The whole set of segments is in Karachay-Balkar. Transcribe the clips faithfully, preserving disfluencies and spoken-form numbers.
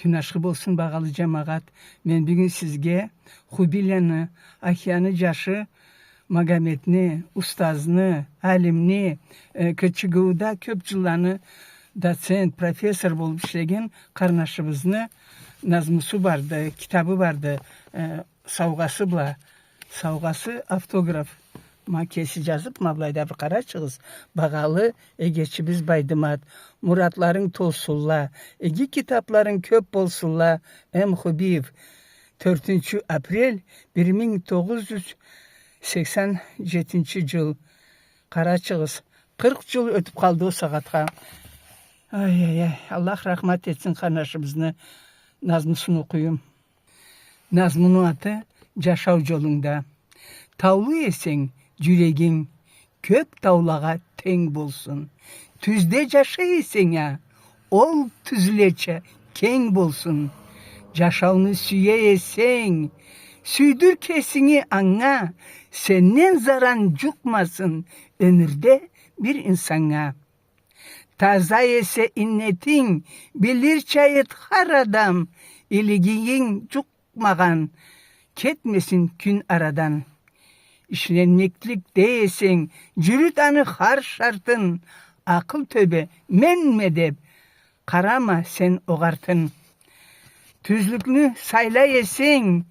Кюн ашхы болсун, багъалы джамагъат. Мен бюгюн сизге Хубийланы, Ахияны джашы Магометни, устазны, алимни, э, К Ч Г У-да кёб джылланы доцент, профессор болуб ишлеген къарнашыбызны назмусу барды, китабы барды, э, саугъасы бла. Саугъасы автограф. Ма кеси джазыб, ма былайда бир къарачыгъыз. Багъалы эгечибиз Байдымат, муратларынг толсунла, иги китабларынг кёб болсунла, М Хубиев. Тёртюнчю апрель, бир минг тогъуз джюз сексен джетинчи джыл. Къарачыгъыз, къыркъ джыл ётюб къалды ол сагъатха. Ай-ай-ай, Аллах рахмат этсин къарнашыбызны назмусун окъуюм. Назмуну аты «Джашау джолунгда». Таулу эсенг, джюрегинг кёб таулагъа тенг болсун. Тюзде джашай эсенг а, ол тюзлеча кенг болсун. Джашауну сюе эсенг, сюйдюр кесинги анга, сенден заран джукъмасын ёмюрде бир инсаннга. Таза эсе иннетинг, билирча эт хар адам, илигигинг джукъмагъан, кетмесин кюн арадан. Ишленмеклик дей эсенг, джюрют аны хар шартын, акъыл тёбе, менме деб, къарама сен огъартын. Тюзлюкню сайлай эсенг,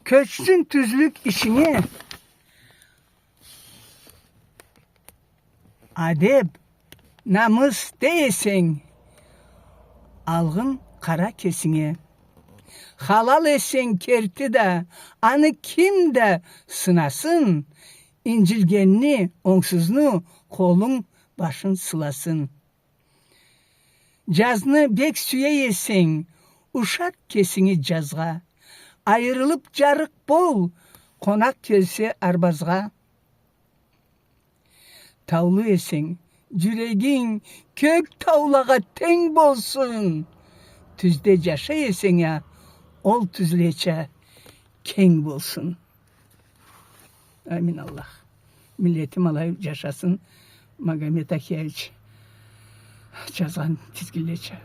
кёчсюн тюзлюк ишинге. Адеб, намыс дей эсенг, алгъын къара кесинге. Халал эсенг керти да, аны ким да сынасын, инджилгенни, онгсузну къолунг, башынг сыласын. Джазны бек сюе эсенг, ушат кесинги джазгъа. Айырылыб джарыкъ бол, къонакъ келсе арбазгъа. Таулу эсенг, джюрегинг кёб таулагъа тенг болсун. Тюзде джашай эсенг а, ол тюзлеча кенг болсун. Амин Аллах. Миллетим алай джашасын, Магомет Ахиевич джазгъан тизгинлеча.